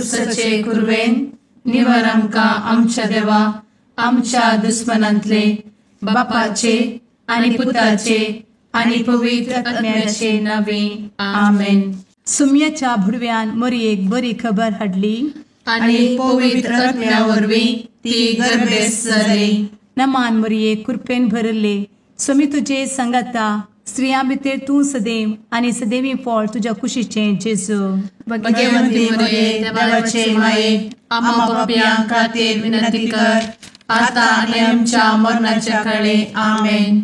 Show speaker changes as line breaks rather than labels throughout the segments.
कुर्साचे कुरवेन निवार आमकां आमच्या देवा आमच्या दुस्मनांतले बापाचे आनी पुताचे आनी पवित्र आत्म्याचे नावे आमेन.
सुम्याच्या भुडव्यान मोरयेक बरी खबर हाडली
आनी पवित्र आत्म्या वरवीं ती गर्भेस्त जाली.
नमान मोरये, कृपेन भरले, स्वामी तुजे संगाता, स्त्रियां भितर तूं सदैव आनी सदैवी फळ तुज्या कुशीचें जेजू.
भगवंती मोरये, देवाचे माये, आम्हा पाप्यां खातीर विनंती कर आता आनी आमच्या मरणाच्या काळे. आमेन.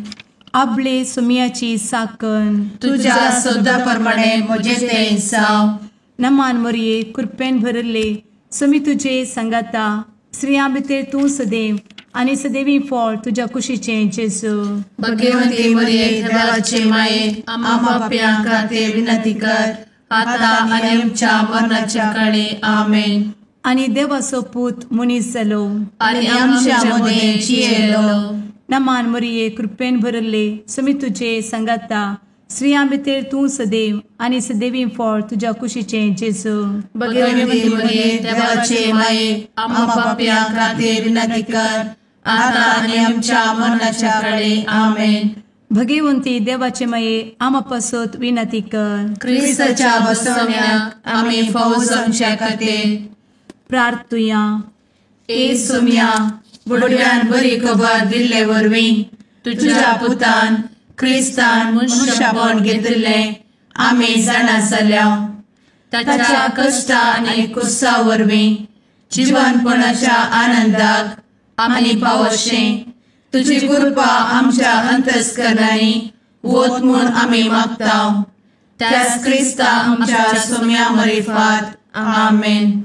आपले सुमियाची साकन
तुझ्या शब्दा प्रमाणे म्हजें तें जावं.
नमान मोरये, कृपेन भरले, स्वामी तुजे संगाता, स्त्रियां भितर तूं सदैव आनी सदैवी फळ तुज्या कुशीचें जेजू.
भगवंती मोरये, देवाचे माये, आम्हा पाप्यां खातीर विनंती कर आता आनी आमच्या मरणाच्या काळे. आमेन.
आनी देवाचो पूत मनीस जालो
आनी आमच्या मदें जियेलो.
नमान मोरये, कृपेन भरले, स्वामी तुजे संगाता, स्त्रियां भितर तूं सदैव आनी सदैवी फळ तुज्या कुशीचें जेजू.
भगवंती मोरये, देवाचे माये, आम्हा पाप्यां खातीर विनंती कर आता आनी आमच्या मरणाच्या काळे. आमेन.
भगवंती देवाचे माये, आम्हा पासत विनंती कर.
क्रिस्ताच्या बसवण्याक आमी फावो जावच्या खातीर
प्रार्थुया.
ए सोम्या, बुडव्यान बरी खबर दिल्ले वरवीं तुझ्या पुतान क्रिस्तान मनुष्यपण घेतिल्लें आमी जाणा जाल्या. ताच्या कश्टा आनी कुर्सा वरवीं जिवनपणाच्या आनंदाक आमी पावशें तुजी कृपा आमच्या अंतस्करणांनी वत म्हूण आमी मागता. त्याच क्रिस्ता आमच्या सोम्या मरिफात. आमेन.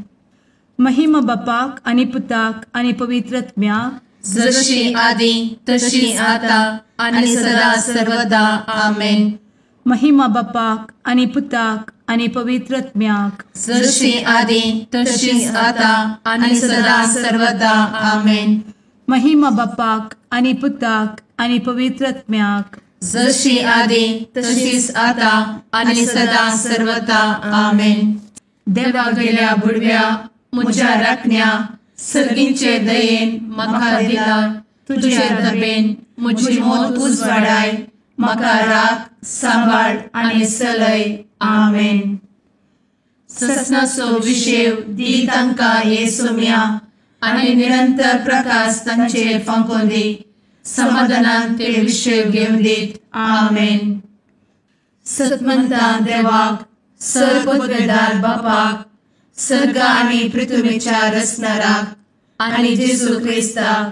महिमा बापाक आनी पुताक आनी पवित्र आत्म्याक,
जशी आदी तशी आता आनी सदा सर्वदा. आमेन.
महिमा बापाक आनी पुताक आनी पवित्र आत्म्याक,
जशी आदी तशी आता आनी सदा सर्वदा. आमेन.
महिमा बापाक आनी पुताक आनी पवित्र आत्म्याक,
जशी आदी तशीच आता आनी सदा सर्वदा. आमेन. देवा गेल्या बुडव्या म्हज्या राखण्या सर्गींचे दयेन म्हाका दिला तुजे दबेन म्हजी मोत उजवाडाय म्हाका राख सांबाळ आनी चलय. आमेन. ससनाचो विशेव दी तांकां हे सोम्या आनी निरंतर प्रकाश तांचेर फांकोवन दी. समाधानान ते विशेव घेवन दीत. आमेन. सतमंता देवाक, सर्वपदवेदार बापाक, सर्ग आनी पृथ्वीच्या रचणाराक आनी जेजू क्रिस्ताक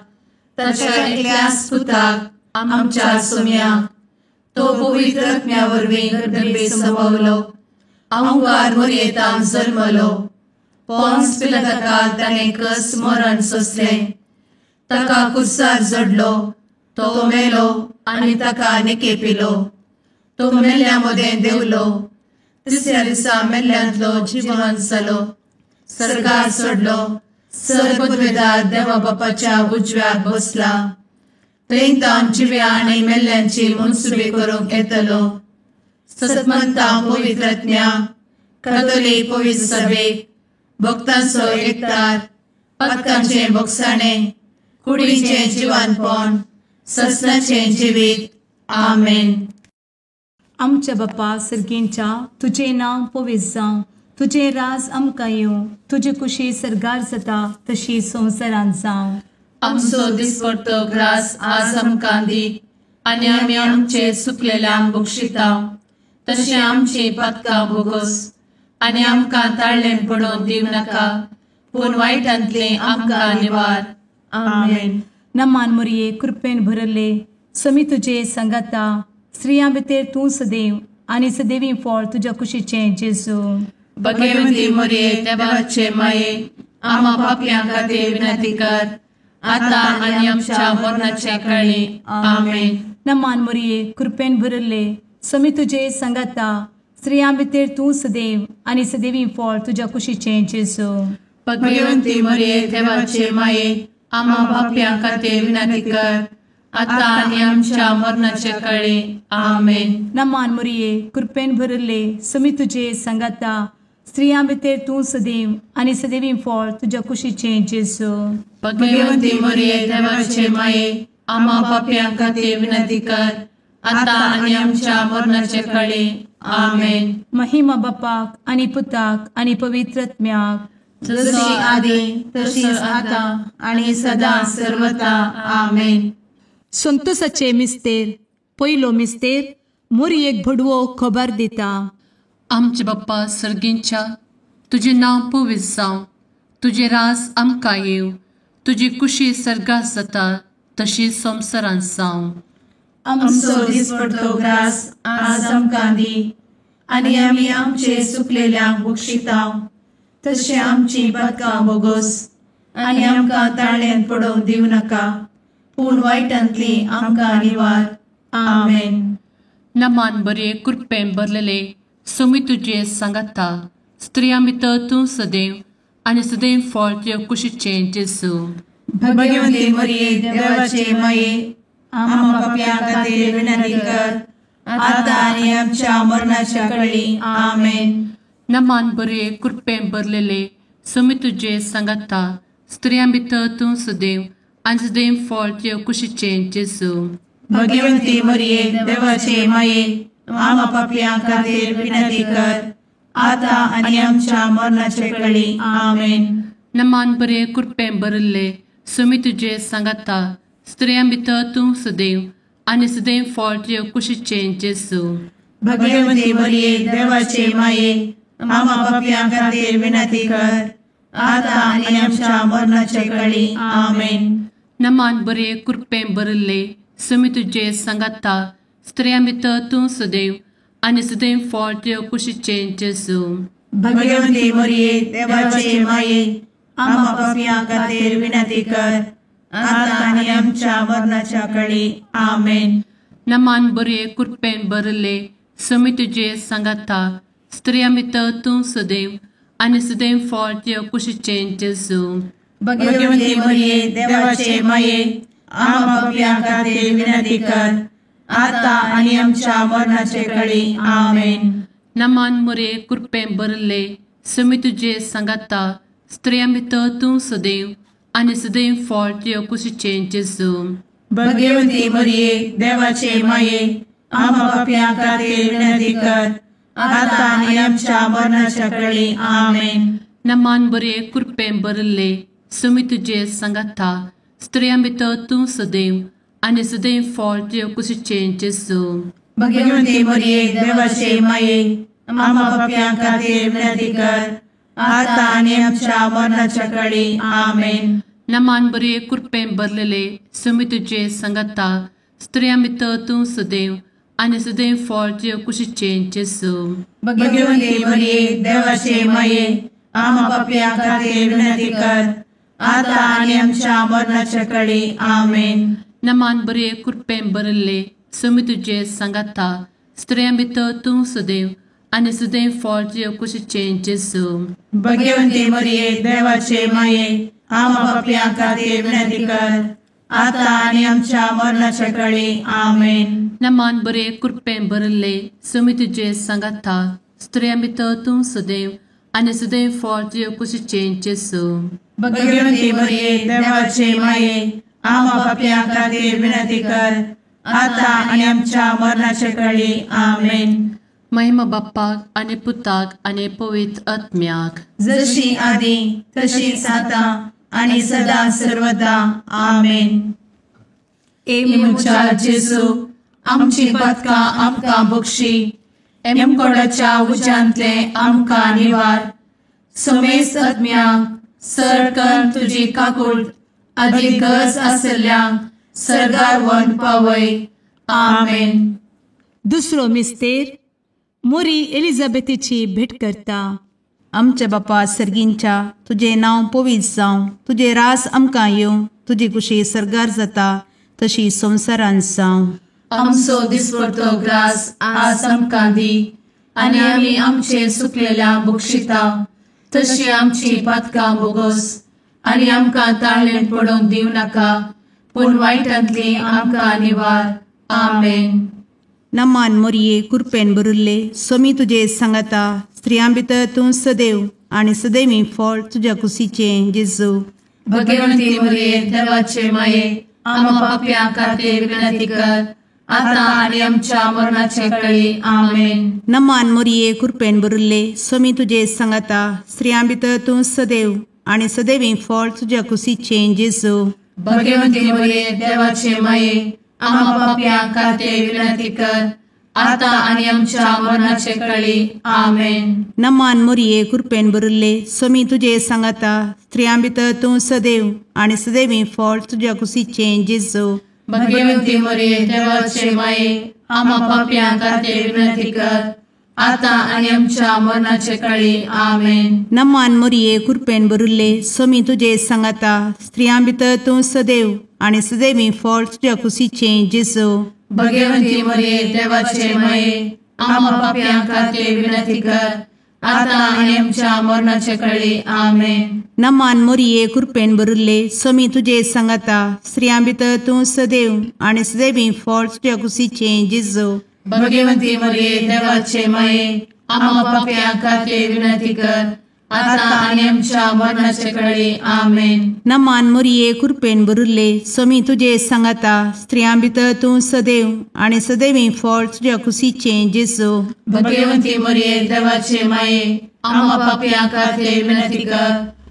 ताच्या एकल्याच पुताक आमच्या सोम्याक, तो पवित्र आत्म्या वरवीं गर्भे संभवलो, अंकार मोरयेतान जल्मलो, पोन्स पिलाताकाल ताणें कस मरण सोंसलें, ताका कुर्सार जडलो, तो मेलो आनी ताका निकेपिलो, तो मेल्ल्या मदें देंवलो, तिसऱ्या दिसा मेल्ल्यांतलो जिवन जालो, सर्गार चडलो, सर्वपदवेदार देवा बापाच्या उजव्याक बसला, थंय तावन जिव्या आनी मेल्ल्यांची मनसुबी करूंक येतलो. सतमंता पवित्र आत्म्या, कातोलीक पवित्र सभेक, भक्तांचो एकतार, पातकांचें भोगसाणें, कुडीचें जिवानपण, ससनाचें जिवीत. आमेन.
आमच्या बापा सर्गींच्या, तुजें नांव पवित्र जावं, तुजें राज आमकां येवं, तुजी कुशी सर्गार जाता तशी संवसारांत जावं.
आमचो दिसपडतो ग्रास आज आमकां दी आनी आमी आमचे चुकलेल्यांक बक्षिता तशें आमची पातकां भोगोस आनी आमकां ताळ्ळें पडोवन दिवं नाका, पूण वायटांतलें आमकां निवार. आमेन.
नमान मोरये, कृपेन भरले, स्वामी तुजे संगाता, स्त्रियां भितर तूं सदैव आनी सदैवी फळ तुज्या कुशीचें जेजू.
भगवंती मोरये, देवाचे माये, आम्हा पापयां खातीर विनंती कर आता आनी आमच्या मरणाच्या काळी. आमेन.
नमान मोरये, कृपेन भरले, स्वामी तुजे संगाता, स्त्रियां भितर तूं सदैव आनी सदैवी फळ तुज्या कुशीचें जेजू.
भगवंती मोरये, देवाचे माये, आम्हा पापयां खातीर विनंती कर आता आनी आमच्या मरणाच्या काळी. आमेन.
नमान मोरये, कृपेन भरले, स्वामी तुजे संगाता, स्त्रियां भितर तूं सदैव आनी सदैवी फळ तुज्या कुशीचें जेजू।
भगवंती मरिये देवाचे माये, आम्हा पाप्यां खातीर विनंती कर, आतां आनी आमच्या मरणाचे कळी। आमेन।
महिमा बापाक आनी पुताक आनी पवित्र आत्म्याक,
जशी आदी तशीच आतां आनी सदां सर्वता। आमेन।
संतोषाचे मिस्तेर। पयलो मिस्तेर मोरयेक भडवो खबर दिता।
आमचे बाप्पा सर्गींच्या, तुजें नांव पवित्र जावं, तुजें राज आमकां येवं, तुजी कुशी सर्गात जाता तशी संवसारांत जावं। आमचो दिसपडतो ग्रास आज आमकां दी, आनी आमी आमचे चुकलेल्यांक बक्षिता तशें आमची पातकां बोगोस, आनी आमकां ताळ्यांत पडोवंक दिवं नाका, पूण वायटांतली आमकां निवार। आमेन। नमान बरे कृपेन भरलेले सोमी तुजे सांगाता, स्त्रियां भितर तूं सदैव आनी सदैव फळ तुजे कुशीचें जेजू।
भगवंती मरिये देवाचे माये, आम्हा पाप्यां खातीर विनंती कर, आतां आनी आमच्या मरणाच्या कळी। आमेन।
नमान बरे कृपेन भरलेले सोमी तुजे सांगाता, स्त्रियां भितर तूं सदैव आनी सदैव फळ तुजे कुशीचें जेजू।
भगवंती मरिये देवाचे माये, आम्हा पाप्यां खातीर विनंती कर, आतां आनी आमच्या मरणाचे कळी। आमेन।
नमान बरे कृपेन भरिल्ले सोमी तुजे सांगाता, स्त्रियां भितर तूं सदैव आनी सदैव फळ तुजे कुशीचें जेजू।
भगवंती मरिये देवाचे माये, आम्हा पाप्यां खातीर विनंती कर, आतां आनी आमच्या मरणाचे कळी। आमेन।
नमान बरे कृपेन भरिल्ले सोमी तुजे सांगाता, स्त्रियां भितर तूं सदैव आनी सदैव फळ तुजे कुशीचें जेजू।
भगवंती मरिये देवाचे माये, आम्हा पाप्यां खातीर विनंती कर, आतां आनी आमच्या मरणाच्या कळी। आमेन।
नमान बरे कृपेन भरिल्ले सोमी तुजे सांगाता, स्त्रियां भितर तूं सदैव आनी सदैव फळ तुजे कुशीचें जेजू।
भगवंती मरिये देवाचे माये, आम्हा पाप्यां खातीर विनंती कर, आतां आनी आमच्या मरणाचे कळी। आमेन।
नमान मरिये कृपेन भरिल्ले सोमी तुजे सांगाता, स्त्रियां भितर तूं सदैव आनी सदैव फळ तुजे कुशीचें जेजू।
भगवंती मरिये देवाचे माये, आम्हा पाप्यां खातीर विनंती कर, आतां आनी आमच्या मरणाच्या कळी। आमेन।
नमान बरे कृपेन भरिल्ले सोमी तुजे सांगाता, स्त्रियां भितर तूं सदैव आनी सदैव फळ तुजे कुशीचें जेजू।
भगवंती मरिये देवाचे माये, आम्हा पाप्यां खातीर विनंती कर, आतां आनी आमच्या मरणाच्या कळी। आमेन।
नमान बरे कृपेन भरलेले सोमी तुजे सांगाता, स्त्रियां भितर तूं सदैव आनी सदैव फळ तुजे कुशीचें जेजू।
भगवंती मरिये देवाचे माये, आम्हा पाप्यां खातीर विनंती कर, आतां आनी आमच्या मरणाच्या कळी। आमेन।
नमान बरे कृपेन भरिल्ले सोमी तुजे सांगाता, स्त्रियां भितर तूं सदैव आनी सदैव फळ तुजे कुशीचें जेजू।
भगवंती मरिये देवाचे माये, आम्हा पाप्यां खातीर विनंती कर, आतां आनी आमच्या मरणाच्या कळी। आमेन।
नमान बरे कृपेन भरिल्ले सोमी तुजे सांगाता, स्त्रियां भितर तूं सदैव आनी सदैव फळ तुजे कुशीचें जेजू।
भगवंती मरिये देवाचे माये, आम्हा पाप्यां खातीर विनंती कर, आतां आनी आमच्या मरणाचे कळी। आमेन।
महिमा बाप्पाक आनी पुताक आनी पवित्र आत्म्याक,
जशी आदी तशीच आतां आनी सदां सर्वदा। आमेन।
ए म्हज्या जेजू, आमची पातकां आमकां बक्षी, एमकोडाच्या उज्यांतले आमकां निवार, समेस्त आत्म्यांक सरकन तुजी काकूट आदी गरज आसल्ल्यांक सर्गार व्हरून पावय। आमेन।
दुसरो मिस्तेर मोरी एलिझाबेथीची भेट करता।
आमच्या बापा सर्गींच्या, तुजें नांव पवित्र जावं, तुजें राज आमकां येवं, तुजी कुशी सर्गार जाता तशी संवसारांत जावं।
आमचो दिसपडतो ग्रास आज आमकां दी, आनी आमी आमचे चुकलेल्यांक बक्षिता तशी आमची पातकां बोगोस, आनी आमकां ताळ्ळेंत पडोवंक दिवं नाका, पूण वायटांतली आमकां निवार। आमेन।
नमान मोरये कुरपेन भरिल्ले सोमी तुजे सांगाता स्त्रियां भितर तूं सदैव आनी सदैवी फळ तुज्या कुशीचें जेजू।
भगवंती मोरये देवाचे माये आम्हा पाप्यां खातीर विनंती कर आता आनी आमच्या मरणाचे कळी। आमेन।
नमान मोरये कुरपेन भरिल्ले सोमी तुजे सांगाता स्त्रियां भितर तूं सदैव आनी सदैवी फळ तुज्या कुशीचें जेजू।
भगवंती मोरये देवाचे माये आम्हा पाप्यां खातीर विनंती कर आता आनी आमच्या मरणाचे कळी। आमेन।
नमान मोरये कुरपेन भरिल्ले सोमी तुजे सांगाता स्त्रियां भितर तूं सदैव आनी सदैवी फळ तुज्या कुशीचें जेजू।
भगवंती मोरये देवाचे माये आम्हा पाप्यां खातीर विनंती कर आता आनी आमच्या मरणाचे कळी। आमेन।
नमान मोरये कुरपेन भरिल्ले सोमी तुजे सांगाता स्त्रियां भितर तूं सदैव आनी सदैवी फळ तुज्या कुशीचें जेजू।
भगवंती मोरये देवाचे माये आम्हा पाप्यां खातीर विनंती कर आता आनी आमच्या मरणाचे कळी। आमेन।
नमान मोरये कुरपेन भरिल्ले सोमी तुजे सांगाता स्त्रियां भितर तूं सदैव आनी सदैवी फळ तुज्या कुशीचें जेजू।
भगवंती मोरये देवाचे माये आम्हा पाप्यां खातीर विनंती कर आता आनी आमच्या मरणाचे कळी। आमेन।
नमान मोरये कुरपेन भरिल्ले सोमी तुजे सांगाता स्त्रियां भितर तूं सदैव आनी सदैवी फळ तुज्या कुशीचें जेजू।
भगवंती मोरये देवाचे माये आम्हा पाप्यां खातीर विनंती कर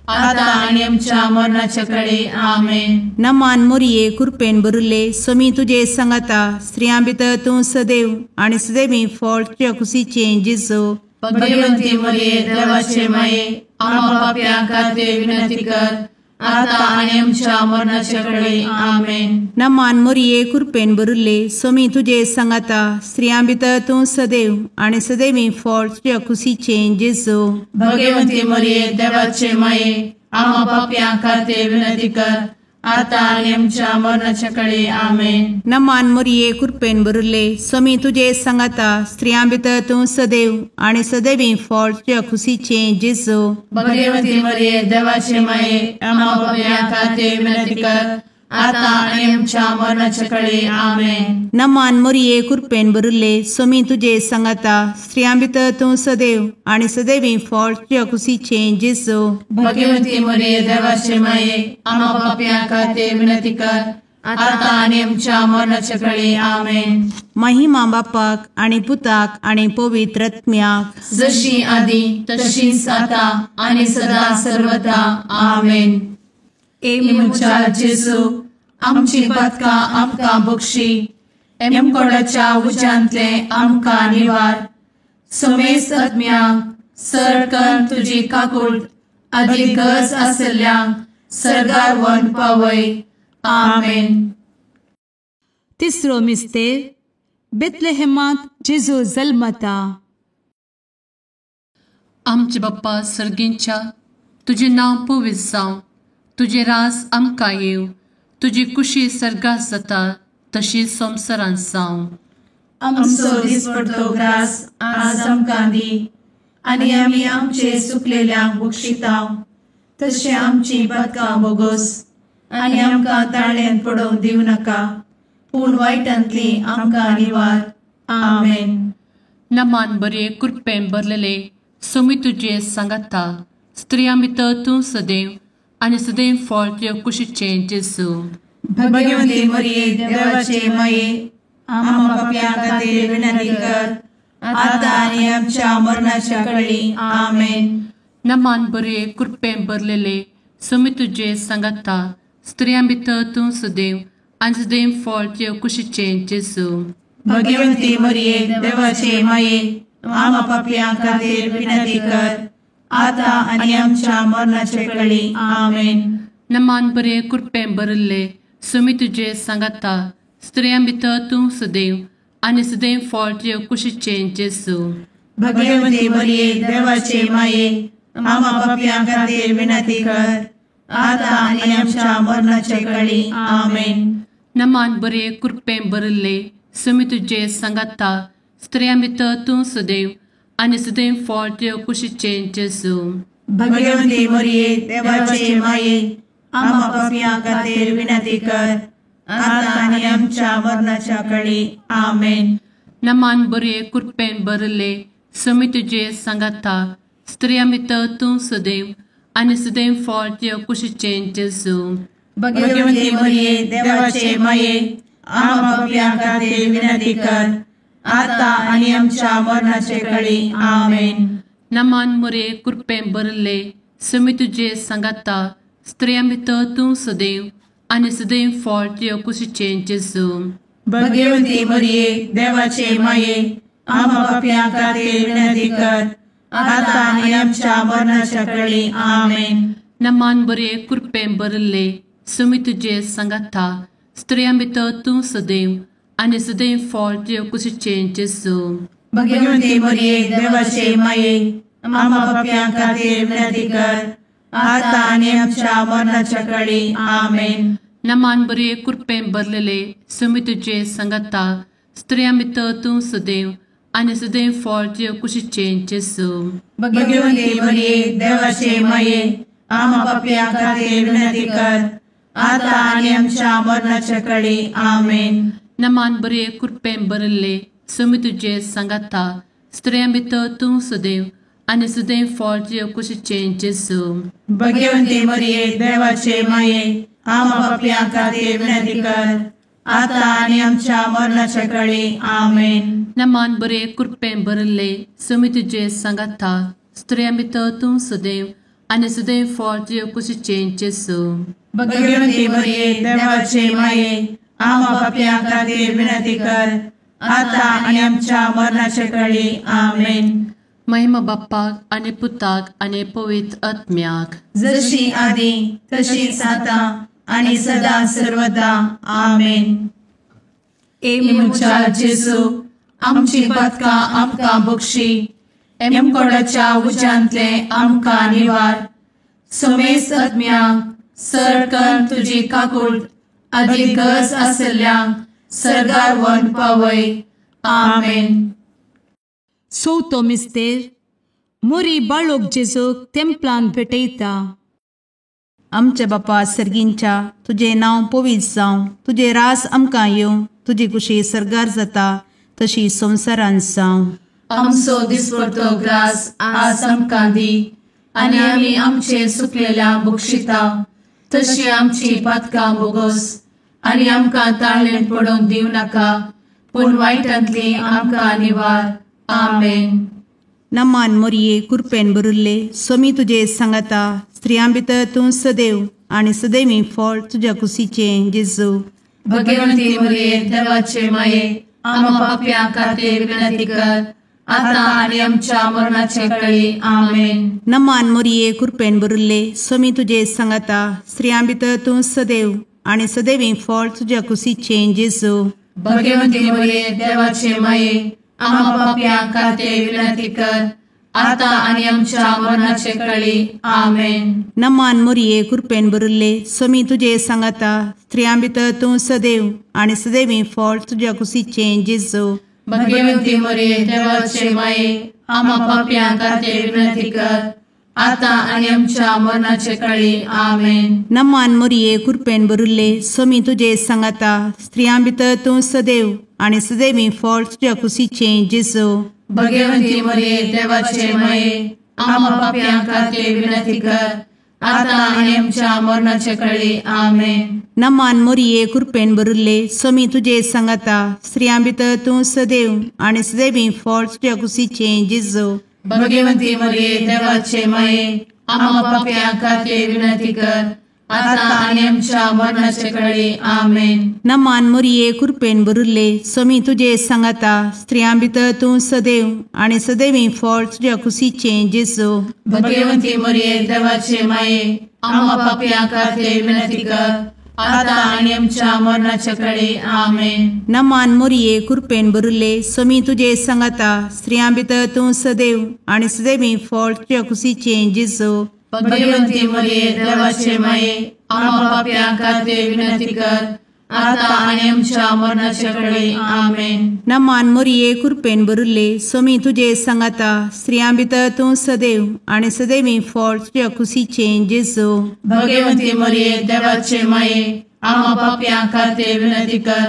आता आनी आमच्या मरणाचे कळी। आमेन।
नमान मोरये कुरपेन भरिल्ले सोमी तुजे सांगाता स्त्रियां भितर तूं सदैव आनी सदैवी फळ तुज्या कुशीचें जेजू।
भगवंती मोरये देवाचे माये आम्हा पाप्यां खातीर विनंती कर आता आनी आमच्या मरणाचे कळी। आमेन।
नमान मोरये कुरपेन भरिल्ले सोमी तुजे सांगाता स्त्रियां भितर तूं सदैव आनी सदैवी फळ तुज्या कुशीचें जेजू।
भगवंती मोरये देवाचे माये आम्हा पाप्यां खातीर विनंती कर आता आनी आमच्या मरणाचे कळी। आमेन।
नमान मोरये कुरपेन भरिल्ले सोमी तुजे सांगाता स्त्रियां भितर तूं सदैव आनी सदैवी फळ तुज्या कुशीचें जेजू।
भगवंती मोरये देवाचे माये आम्हा पाप्यां खातीर विनंती कर आता आनी आमच्या मरणाचे कळी। आमेन।
नमान मोरये कुरपेन भरिल्ले सोमी तुजे सांगाता स्त्रियां भितर तूं सदैव आनी सदैवी फळ तुज्या कुशीचें जेजू।
भगवंती मोरये देवाचे माये आम्हा पाप्यां खातीर विनंती कर आता आनी आमच्या मरणाचे कळी। आमेन।
महिमा बापाक आनी पुताक आनी पवित्र आत्म्याक,
जशी आदी तशीच आता आनी सदा सर्वदा। आमेन। ए म्हज्या जेजू आमची पातकां आमकां बक्षी, एमकोडाच्या उज्यांतले आमकां निवार, समेस्त आत्म्यांक सरकन तुजी काकूट आदी गरज आशिल्ल्यांक सर्गार व्हरून पावय। आमेन।
तिसरो मिस्तेर बेथलेहेमांत जेजू जल्मता।
आमचे बाप्पा सर्गींच्या तुजें नांव पवित्र जावं, तुजें रास आमकां येवं, तुजी कुशी सर्गात जाता तशी संवसारांत जावं।
आमचो दिसपडतो ग्रास आज आमकां दी आनी आमी आमचे चुकलेल्यांक बक्षितांव तशें आमची पातकां बोगोस आनी आमकां ताळ्यांत पडोवंक दिवं नाका, पूण वायटांतली आमकां निवार। आमेन।
नमान बरे कृपेन भरलेले सोमी तुजे सांगाता, स्त्रियां भितर तूं सदैव आनी सदैव फळ तुज्या कुशीचें जेजू।
भगवंती मरिये देवाचे माये आम्हा पाप्यां खातीर विनंती कर आता आनी आमच्या मरणाच्या कळी। आमेन।
नमान बरे कृपेन भरलेले सोमी तुजे सांगाता, स्त्रियां भितर तूं सदैव आनी सदैव फळ तुज्या कुशीचें जेजू।
भगवंती मरिये देवाचे माये आम्हा पाप्यां खातीर विनंती कर आता आनी आमच्या मरणाचे कळी। आमेन।
नमान बरे कृपेन भरिल्ले सोमी तुजे सांगाता, स्त्रियां भितर तूं सदैव आनी सदैव फळ तुज्या कुशीचें जेजू।
भगवंती मरिये देवाचे माये आम्हा पाप्यां खातीर विनंती कर आता आनी आमच्या मरणाचे कळी। आमेन।
नमान बरे कृपेन भरिल्ले सोमी तुजे सांगाता, स्त्रियां भितर तूं सदैव आनी सदैव फळ तुज्या कुशीचें जेजू।
भगवंती मरिये देवाचे माये आम्हा पाप्यां खातीर विनंती कर आता आनी आमच्या मरणाच्या कळी। आमेन।
नमान बरे कृपेन भरले स्वामी तुजे सांगाता स्त्रियां भितर तूं सदैव आनी सदैव फळ तुज्या कुशीचें जेजू.
भगवती मरिये देवाचे माये आम्हा पाप्यां खातीर विनंती कर आता आनी आमच्या मरणाचे कळी. आमेन.
नमान मरिये कृपेन भरले स्वामी तुजे सांगाता स्त्रियां भितर तूं सदैव आनी सदैव फळ तुज्या कुशीचें जेजू.
भगवती मरिये देवाचे माये आम्हा पाप्यां खातीर विनंती कर आता आनी आमच्या मरणाच्या कळी. आमेन.
नमान बरे कृपेन भरले स्वामी तुजे सांगाता स्त्रियां भितर तूं सदैव आनी सदैव फळ तुज्या कुशीचें जेजू.
भगवती मरिये देवाचे माये आम्हा पाप्यां खातीर विनंती कर आता आनी आमच्या मरणाच्या कळी. आमेन.
नमान बरे कृपेन भरलेले स्वामी तुजे सांगाता स्त्रियां भितर तूं सदैव आनी सदैव फळ तुज्या कुशीचें जेजू.
भगवती मरिये देवाचे माये आम्हा पाप्यां खातीर विनंती कर आता आनी आमच्या मरणाच्या कळी. आमेन.
नमान बरे कृपेन भरले स्वामी तुजे सांगाता स्त्रियां भितर तूं सदैव आनी सदैव फळ तुज्या कुशीचें जेजू.
भगवती मरिये देवाचे माये आम्हा पाप्यां खातीर विनंती कर आता आनी आमच्या मरणाच्या कळी. आमेन.
नमान बरे कृपेन भरले स्वामी तुजे सांगाता स्त्रियां भितर तूं सदैव आनी सदैव फळ तुज्या कुशीचें जेजू.
भगवती मरिये देवाचे माये आम्हा पाप्यां खातीर विनंती कर आता आनी आमच्या मरणाच्या कळी. आमेन.
महिमा बाप्पाक आनी पुताक आनी पवित्र आत्म्याक,
जशी आदी तशीच आता आनी सदा सर्वदा. आमेन.
ए म्हज्या जेजू आमची पातकां आमकां बक्षी, एमकोडाच्या उज्यांतले आमकां निवार, समेस्त आत्म्यांक सरकन तुजी काकूट आदी गरज आशिल्ल्यांक सर्गार व्हरून पावय. आमेन.
चवथो मिस्तेर मोरी बाळोक जेजूक तेंपलान भेटयता.
आमच्या बापा सर्गींच्या तुजें नांव पवित्र जावं, तुजें राज आमकां येवं, तुजी कुशी सर्गार जाता तशी संवसारान जावं.
आमचो दिसपडतो ग्रास आज आमकां दी आनी आमी आमचे सुकलेल्या बक्षिता तशी आमची पातकां बोगस आनी आमकां ताळेन पडोवंक दिवं नाका, पूण वायटांतली आमकां निवार. आमेन.
नमान मोरये कृपेन भरिल्ले स्वामी तुजे सांगाता, स्त्रियां भितर तूं सदैव आनी सदैवी फळ तुज्या कुशीचें जेजू.
भगवंती मोरये देवाचे माये आम्हा पाप्यां खातीर विनंती कर आता आनी आमच्या मरणाचे कळी. आमेन.
नमान मोरये कृपेन भरिल्ले स्वामी तुजे सांगाता, स्त्रियां भितर तूं सदैव आनी सदैवी फळ तुज्या कुशीचें जेजू.
भगवंती मोरये देवाचे माये आम्हा पाप्यां खातीर विनंती कर आता आनी आमच्या मरणाचे कळी. आमेन.
नमान मोरये कृपेन भरिल्ले स्वामी तुजे सांगाता, स्त्रियां भितर तूं सदैव आनी सदैवी फळ तुज्या कुशीचें जेजू.
भगवंती मोरये देवाचे माये आम्हा पाप्यां खातीर विनंती कर आता आनी आमच्या मरणाचे कळी. आमेन.
नमान मोरये कृपेन भरिल्ले स्वामी तुजे सांगाता, स्त्रियां भितर तूं सदैव आनी सदैवी फळ तुज्या कुशीचें जेजू.
भगवंती मोरये देवाचे माये आम्हा पाप्यां खातीर विनंती कर आता आनी आमच्या मरणाचे कळी. आमेन.
नमान मोरये कृपेन भरिल्ले स्वामी तुजे सांगाता, स्त्रियां भितर तूं सदैव आनी सदैवी फळ तुज्या कुशीचें जेजू.
भगवंती मोरये देवाचे माये आम्हा पाप्यां खातीर विनंती कर आता आनी आमच्या मरणाचे कळी. आमेन.
नमान मोरये कृपेन भरिल्ले स्वामी तुजे सांगाता, स्त्रियां भितर तूं सदैव आनी सदैवी फळ तुज्या कुशीचें जेजू.
भगवंती मोरये देवाचे माये आम्हा पाप्यां खातीर विनंती कर आता आनी आमच्या मरणाचे कळी. आमेन.
नमान मोरये कृपेन भरिल्ले स्वामी तुजे सांगाता, स्त्रियां भितर तूं सदैव आनी सदैवी फळ तुज्या कुशीचें जेजू.
भगवंती मोरये देवाचे माये आम्हा पाप्यां खातीर विनंती कर आता आनी आमच्या मरणाचे कळी. आमेन.
नमान मोरये कृपेन भरिल्ले स्वामी तुजे सांगाता, स्त्रियां भितर तूं सदैव आनी सदैवी फळ तुज्या कुशीचें जेजू.
भगवंती मोरये देवाचे माये आम्हा पाप्यां खातीर विनंती कर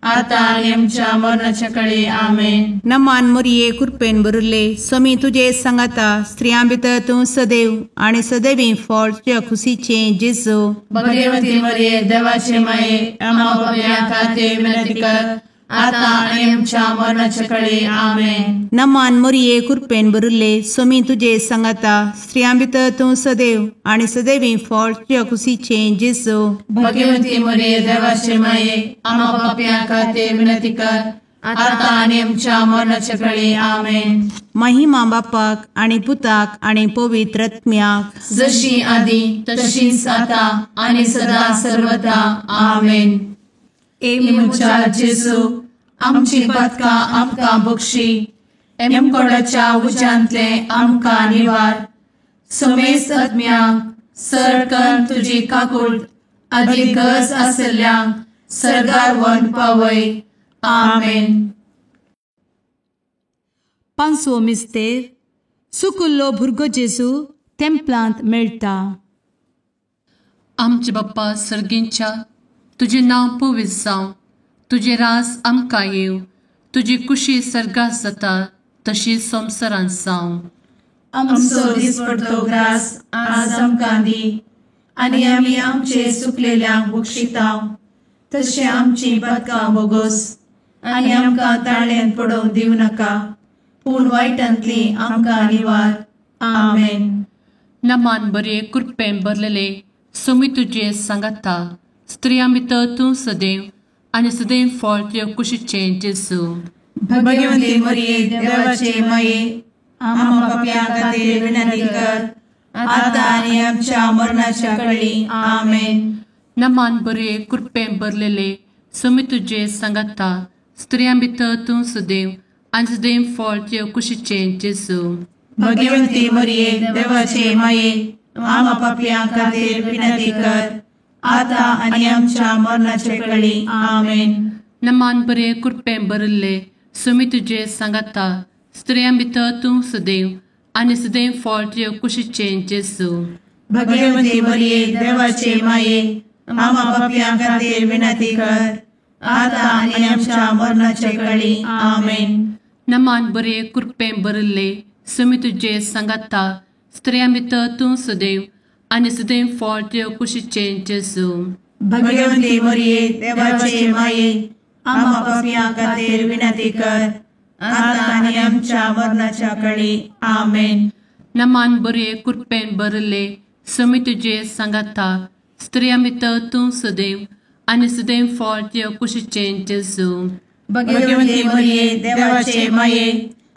आतां आनी आमच्या मरणाच्या कळे. आमेन.
नमान मोरये कृपेन भरिल्ले, स्वामी तुजे सांगाता, स्त्रियां भितर तूं सदैव आनी सदैवी फळ तुज्या खुशीचें जेजू.
भगवती मरिये देवाचे माये, आम्हा पापयां खातीर विनंती कर, आतां आनी आमच्या मरणाच्या कळे. आमेन.
नमान मोरये कृपेन भरिल्ले, स्वामी तुजे सांगाता, स्त्रियां भितर तूं सदैव आनी सदैवी फळ तुज्या खुशीचें जेजू.
भगवती मरिये देवाचे माये, आम्हा पापयां खातीर विनंती कर, आतां आनी आमच्या मरणाच्या कळे. आमेन.
महिमा बापाक आनी पुताक आनी पवित्र आत्म्याक,
जशी आदी तशीच आतां आनी सदा सर्वदा. आमेन. ए म्हज्या जेजू, आमची पातकां आमकां बक्षी, एमकोडाच्या उज्यांतले आमकां निवार, समेस्त आत्म्यांक सरकन तुजी काकूट आदी गरज आशिल्ल्यांक सर्गार व्हरून पावय. आमेन.
पांचवो मिस्तेर, सुकुल्लो भुरगो जेजू तेंपलांत मेळटा.
आमचे बाप्पा सर्गींच्या, तुजें नांव पवित्र जावं, तुजें रास आमकां येवं, तुजी कुशी सर्गात जाता तशी संवसारांत जावं.
आमचो दिसपडतो ग्रास आज आमकां दी, आनी आमी आमचे सुकलेल्यांक बक्षितांव, तशें आमची पातकां बोगोस, आनी आमकां ताळ्यांत पडोवंक दिवं नाका, पूण वायटांतली आमकां निवार. आमेन.
नमान बरे कृपेन भरलेले, स्वामी तुजे सांगाता, स्त्रियां भितर तूं सदैव आनी सदैव फळ तुज्या कुशीचें जेजू.
भगवती मरिये देवाचे माये, आम्हा पापयां खातीर विनंती कर, आतां आनी आमच्या मरणाच्या कळी. आमेन.
नमान बरे कृपेन भरलेले, स्वामी तुजे सांगाता, स्त्रियां भितर तूं सदैव आनी सदैव फळ तुज्या कुशीचें जेजू.
भगवती मरिये देवाचे माये, आम्हा पापयां खातीर विनंती कर, आतां आनी आमच्या मरणाच्या कळी. आमेन.
नमान बरे कृपेन भरिल्ले, स्वामी तुजे सांगाता, स्त्रियां भितर तूं सदैव आनी सदैव फळ तुज्या कुशीचें जेजू.
भगवती मरिये देवाचे माये, आम्हा पापयां खातीर विनंती कर, आतां आनी आमच्या मरणाच्या कळी. आमेन.
नमान बरे कृपेन भरिल्ले, स्वामी तुजे सांगाता, स्त्रियां भितर तूं सदैव आनी सदैव फळ तुज्या कुशीचें जेजू.
भगवती मरिये देवाचे माये, आम्हा पापयां खातीर विनंती कर, आतां आनी आमच्या मरणाच्या कळी. आमेन.
नमान बरे कृपेन भरिल्ले, स्वामी तुजे सांगाता, स्त्रियां भितर तूं सदैव आनी सदैव फळ तुज्या कुशीचें जेजू.
भगवती मरिये देवाचे माये,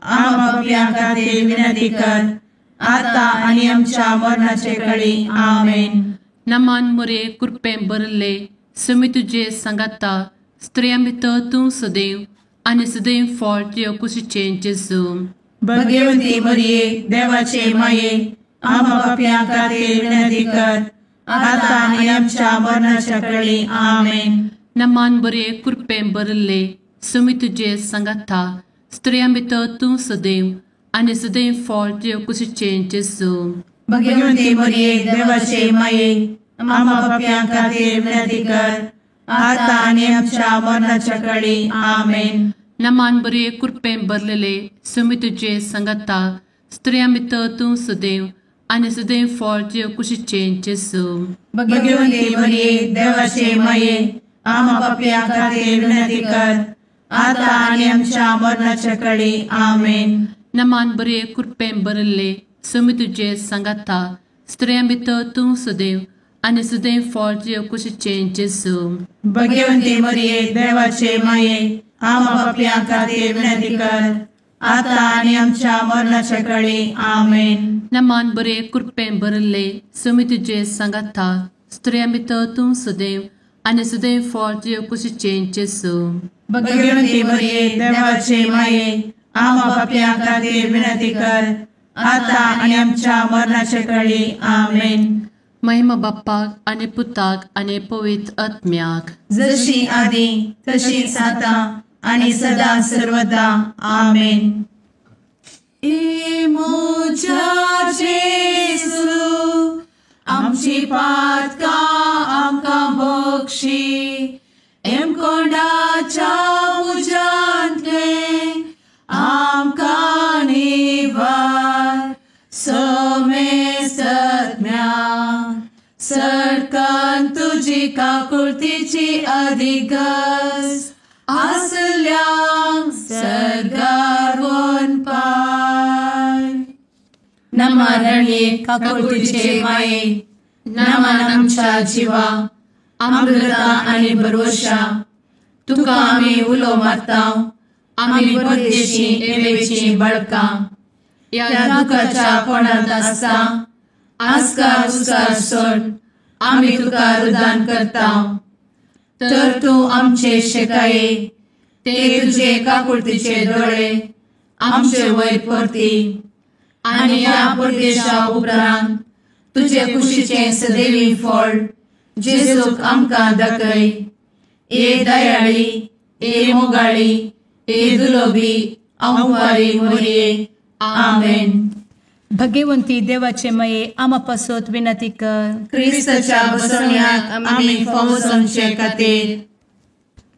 आम्हा पापयां खातीर विनंती कर, आतां आनी आमच्या मरणाचे कळी. आमेन.
नमान मोरे कृपेन भरिल्ले, स्वामी तुजे सांगाता, स्त्रियां भितर तूं सदैव आनी सदैव फळ तुज्या कुशीचें जेजू.
भगवती मरिये देवाचे माये, आम्हा पापयां खातीर विनंती कर, आतां आनी आमच्या मरणाच्या कळी. आमेन.
नमान बरे कृपेन भरिल्ले, स्वामी तुजे सांगाता, स्त्रियां भितर तूं सदैव आनी सदैव फळ तुज्या कुशीचें जेजू.
भगवती मरिये देवाचे माये, आम्हा पापयां खातीर विनंती कर, आतां आनी आमच्या मरणाच्या कळी. आमेन.
नमान बरे कृपेन भरलेले, स्वामी तुजे सांगाता, स्त्रियां भितर तूं सदैव आनी सदैव फळ तुज्या कुशीचें जेजू.
भगवती मरिये देवाचे माये, आम्हा पापयां खातीर विनंती कर, आतां आनी आमच्या मरणाच्या कळी. आमेन.
नमान बरे कृपेन भरिल्ले, स्वामी तुजे सांगाता, स्त्रियां भितर तूं सदैव आनी सदैव फळ तुज्या कुशीचें जेजू.
भगवती मरिये देवाचे माये, आम्हा पापयां खातीर विनंती कर, आतां आनी आमच्या मरणाच्या कळी. आमेन.
नमान बरे कृपेन भरिल्ले, स्वामी तुजे सांगाता, स्त्रियां भितर तूं सदैव आनी सदैव फळ तुज्या कुशीचें जेजू.
भगवती मरिये देवाचे माये, आम्हा पापयां खातीर विनंती कर, आतां आनी आमच्या मरणाच्या कळी. आमेन.
महिमा बाप्पाक आनी पुताक आनी पवित्र आत्म्याक,
जशी आदी तशीच आतां आनी सदा सर्वदा. आमेन. ए म्हज्या जेजू, आमची पातकां आमकां बक्षी, एमकोंडाच्या
तुजी काकुळतीची अधिगस आसल्यांक सर्गार वनपाय. नमा रणये काकुळतीचे माये, नमन आमच्या जिवा, अमृता आनी भरवशा, तुका आमी उलो मारता, आमी परदेशी एवेची बळकां, ह्या दुखाच्या कोणांत आसता आस्कार उस्कार सोड आमी तुका रुदान करता. तर तूं आमचे शेकाये, ते तुजे काकुळतीचे दोळे आमचे वयर परती आनी ह्या परदेशा उपरांत तुजे कुशीचें सदैवी फळ जेजूक आमकां दाखय. ए दयाळी, ए मोगाळी, ए दुलोबी आंवारी मोरये. आमेन.
भगवंती देवाचे मये आमा पासत विनंती कर.
क्रिस्ताच्या बसवण्याक आमी फावो जावचे खातीर.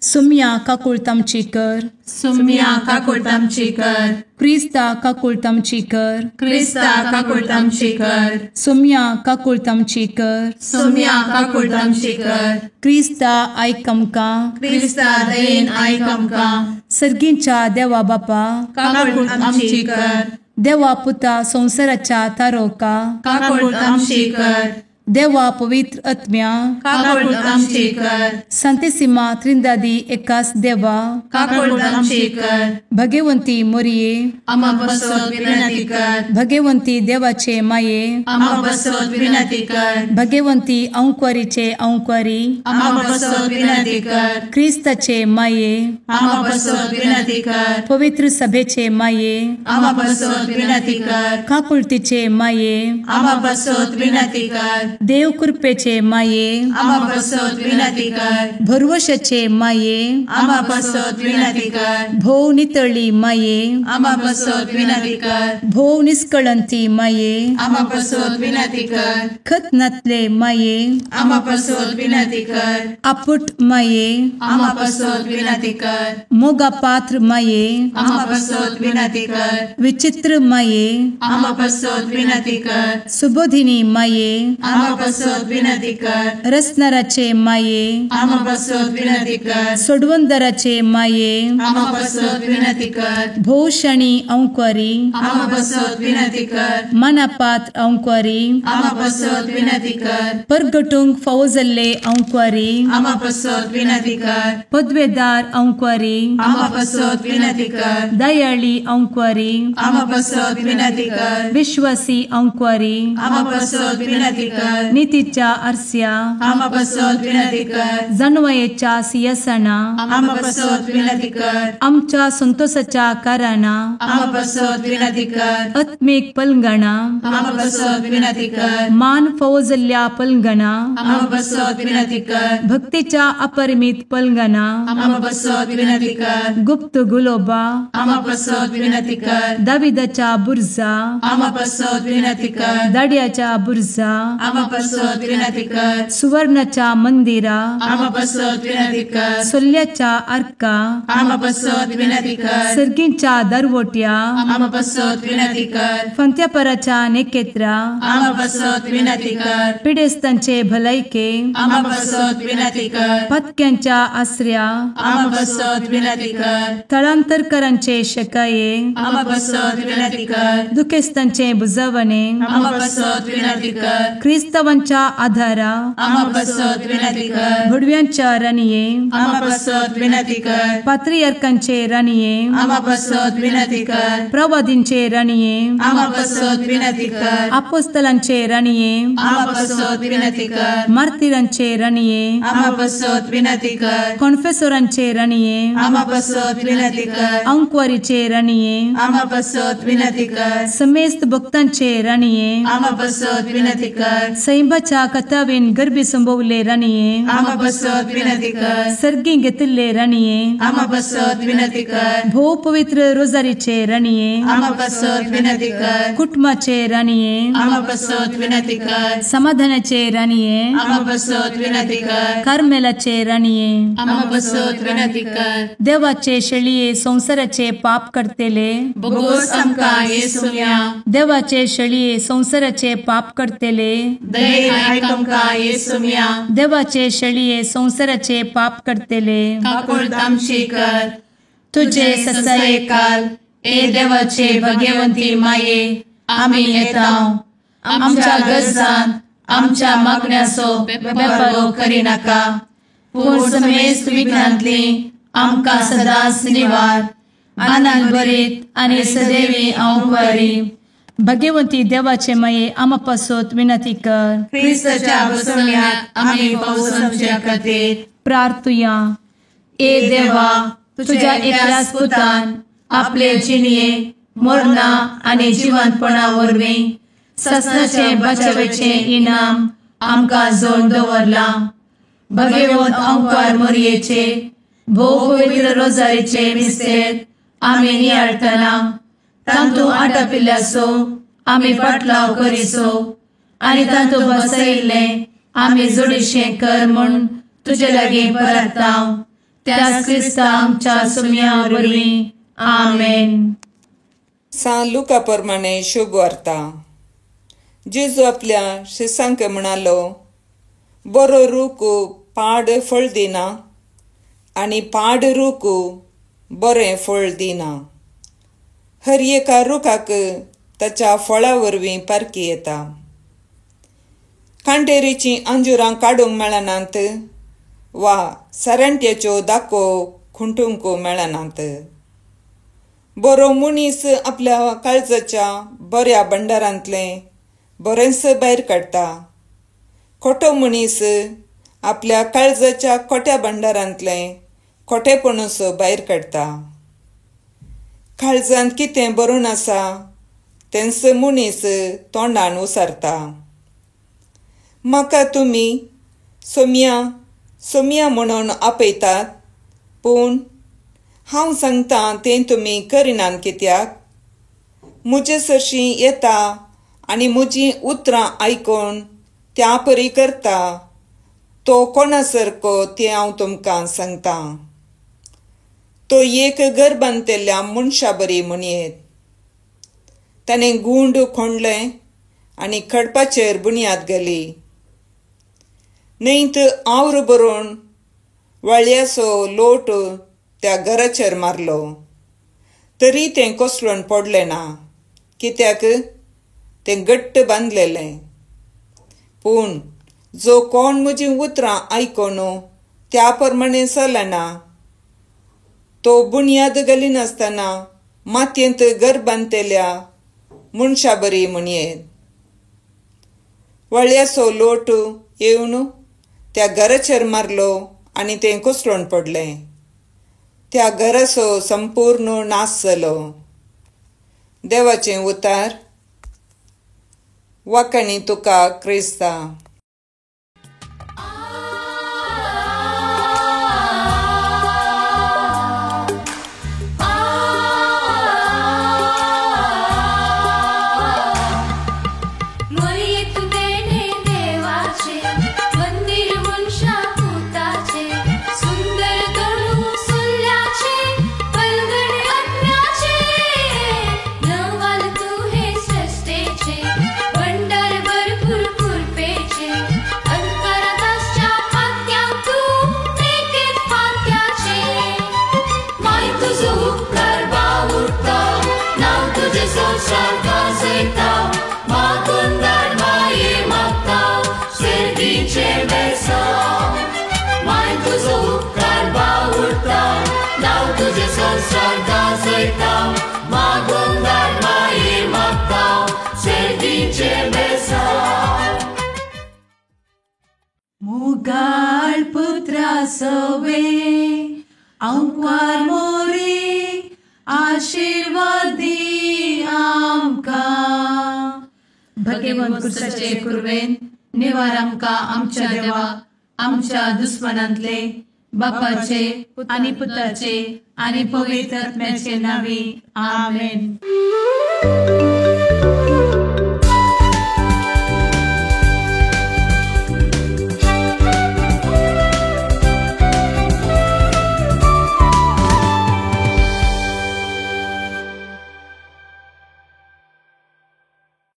सुम्या काकुळतामची कर.
सुम्या काकुळतामची कर.
क्रिस्ता काकुळतामची कर.
क्रिस्ता काकुळतामची कर.
सुम्या काकुळतामची कर.
सुम्या काकुळतामची कर.
क्रिस्ता आयक आमकां.
क्रिस्ता दयेन आयक आमकां.
सर्गींच्या देवा बापा
काकुळतामची कर.
देवा पुता संवसाराच्या तारोका
काकुळतामची कर.
देवा पवित्र आत्म्या
काकुळतामची कर.
संतेसिमा त्रिंदादी एकास देवा
काकुळतामची कर.
भगवंती मोरये
आमा पासत विनंती कर.
भगवंती देवाचे माये
आमा पासत विनंती कर.
भगवंती अंकुरीचे अंकुरी
आमा पासत विनंती कर.
क्रिस्ताचे माये
आमा पासत विनंती कर.
पवित्र सभेचे माये
आमा पासत विनंती कर.
काकुळतीचे माये
आमा पासत विनंती कर.
देव कृपेचे माये
आमा पासत विनंती कर.
भरवशाचे माये
आमा पासत विनंती कर.
भोव नितळी माये
आमा पासत विनंती कर.
भोव निष्कळंती माये
आमा पासत विनंती कर.
खत नातले माये
आमा पासत विनंती कर.
आपुट माये
आमा पासत विनंती कर.
मोगा पात्र माये
आमा पासत विनंती कर.
विचित्र माये
आमा पासत विनंती कर.
सुबोधिनी माये
आमा पासत विनंती कर.
रसनाराचे माये
आमा पासत विनंती कर.
सोडवंदराचे माये
आमा पासत विनंती कर.
भोवशणी अंकुरी
आमा पासत विनंती कर.
मनापात्र अंकुरी
आमा पासत विनंती कर.
परगटूंक फावो जाल्ले अंकुरी
आमा पासत विनंती कर.
पदवेदार अंकुरी
आमा पासत विनंती कर.
दयाळी अंकुरी
आमा पासत विनंती कर.
विश्वासी अंकुरी
आमा पासत विनंती कर.
नितीच्या आरस्या
आमा पासत विनंती कर.
जानवयेच्या सिंहासना
आमा पासत विनंती कर.
आमच्या संतोषाच्या कारणा
आमा पासत विनंती कर.
आत्मीक पलंगणा
आमा पासत विनंती कर.
मान फावो जाल्ल्या पलंगणा
आमा पासत विनंती कर.
भक्तीच्या अपरिमित पलंगणा
आमा पासत विनंती कर.
गुप्त गुलोबा
आमा पासत विनंती कर.
दाविदाच्या बुर्जा
आमा पासत विनंती कर.
दाड्याच्या बुर्जा
आमा पासत विनंती कर.
सुवर्णाच्या मंदिरा
आमा पासत विनंती कर.
सोल्याच्या आर्का
आमा पासत विनंती कर.
सर्गींच्या दरवट्या
आमा पासत विनंती कर.
फंत्यापराच्या नेकेत्रा
आमा पासत विनंती कर.
पिडेस्तांचे भलायके
आमा पासत विनंती कर.
पत्क्यांच्या आसऱ्या
आमा पासत विनंती कर.
थळांतरकरांचे शकाये
आमा पासत विनंती कर.
दुखेस्तांचे बुजवणे
आमा पासत विनंती कर.
क्रिस्तावांच्या आधारा
आमा पासत विनंती कर.
भडव्यांच्या राणये
आमा पासत विनंती कर.
पात्रियार्कांचे राणये
आमा पासत विनंती कर.
प्रवादींचे राणये
आमा पासत विनंती कर.
आपोस्तलांचे राणये
आमा पासत विनंती कर.
मार्तिरांचे राणये
आमा पासत विनंती कर.
कॉन्फेसोरांचे राणये
आमा पासत विनंती कर.
अंकुवारीचे राणये
आमा पासत विनंती कर.
समेस्त भक्तांचे राणये
आमा पासत विनंती कर.
सैंबाच्या कथावेन गर्भी संभवले राणये
आमा पासत विनंती कर.
सर्गी घेतिल्ले राणये
आमा पासत विनंती कर.
भोव पवित्र रोजारीचे राणये
आमा पासत विनंती कर.
कुटुंबाचे राणये
आमा पासत विनंती कर.
समाधानाचे राणये
आमा पासत विनंती कर.
कार्मेलाचे राणये
आमा पासत विनंती कर.
देवाचे शेळये संवसाराचे पाप करतेले
बोगोस आमकां येसुया.
देवाचे शेळये संवसाराचे पाप करतेले
दयेन आयक आमकां येसुम्या.
देवाचे शेळये संवसाराचे पाप करतले
काकुळट आमची कर.
तुजे
तुजे ससायेकाल ए देवाचे भगवंती माये आमी येता. आमच्या गरजांत आमच्या मागण्याचो बेपर्वो करिनाका, पूण समेस्त विघ्नांतली आमकां सदांच निवार. आनंद भरीत आनी सदैवी हांव बरी.
भगवंती देवाचे माये आमा पासत विनंती कर.
क्रिस्ताच्या बसवण्यात आमी पावसाच्या खातीर
प्रार्थुया.
ए देवा, तुझ्या एकल्याच पुतान आपले जिणये मरणा आनी जिवंतपणा वरवीं ससनाचे बचावेचें इनाम आमकां जोड दवरलां. भगवंत अंकार मोरयेचे भोव पवित्र रोजारीचे मिस्तेर आमी नियाळटना तांतू आटापिल्ल्याचो आमी पाटलाव करिसो आनी तांतू बसयिल्लें आमी जोडीशें कर म्हूण तुजे लागीं परता. त्याच क्रिस्ता आमच्या सुम्या वरवीं. आमेन.
सान लुका प्रमाणे शुभ वार्ता. जेजू आपल्या शिसांक म्हणालो, बरो रूख पाड फळ दिना आनी पाड रूख बरें फळ दिना. हर एका रुखाक ताच्या फळा वरवीं पारखी येता. कांटेरीचीं अंजुरां काडूंक मेळनात वा सरांट्याच्यो दाको खुंटूंक मेळनात. बरो मनीस आपल्या काळजाच्या बऱ्या भंडारांतलें बरेंच भायर काडटा. खोटो मनीस आपल्या काळजाच्या खोट्या भंडारांतलें खोटेपणूच भायर काडटा. काळजांत कितें बरोवन आसा तेंच मनीस तोंडान उसारता. म्हाका तुमी सोम्या सोम्या म्हणून आपयतात, पूण हांव सांगता तें तुमी करिनात कित्याक? म्हजे सरशीं येता आनी म्हजीं उतरां आयकून त्या परी करता तो कोणा सारको तें हांव तुमकां सांगता. तो एक घर बांदतल्या मनशा बरी म्हणयेत. ताणें गुंड खोंडलें आनी खडपाचेर बुन्याद घाली. न्हंयत आवर भरून वाळयाचो लोट त्या घराचेर मारलो, तरी तें कोसळून पडलें ना, कित्याक तें घट्ट बांदलेलें. पूण जो कोण म्हजीं उतरां आयकून त्या प्रमाणे चलना तो बुन्याद घालिनासतना मातयेंत घर बांदतल्या मनशा बरी म्हणयेत. वळयाचो लोट येवन त्या घराचेर मारलो आनी तें कोसळून पडलें. त्या घराचो संपूर्ण नाश जालो. देवाचें उतार. वाखाणी तुका क्रिस्ता.
मुगाळ पुत्रा सवे अंकार मोरी आशीर्वादी आमकां.
भगवंत कुर्साचे कुर्वेन निवार आमकां आमच्या देवा आमच्या दुस्मनांतले बापाचे आनी पुताचे आनी पवित्र आत्म्याचे नांवी. आमेन.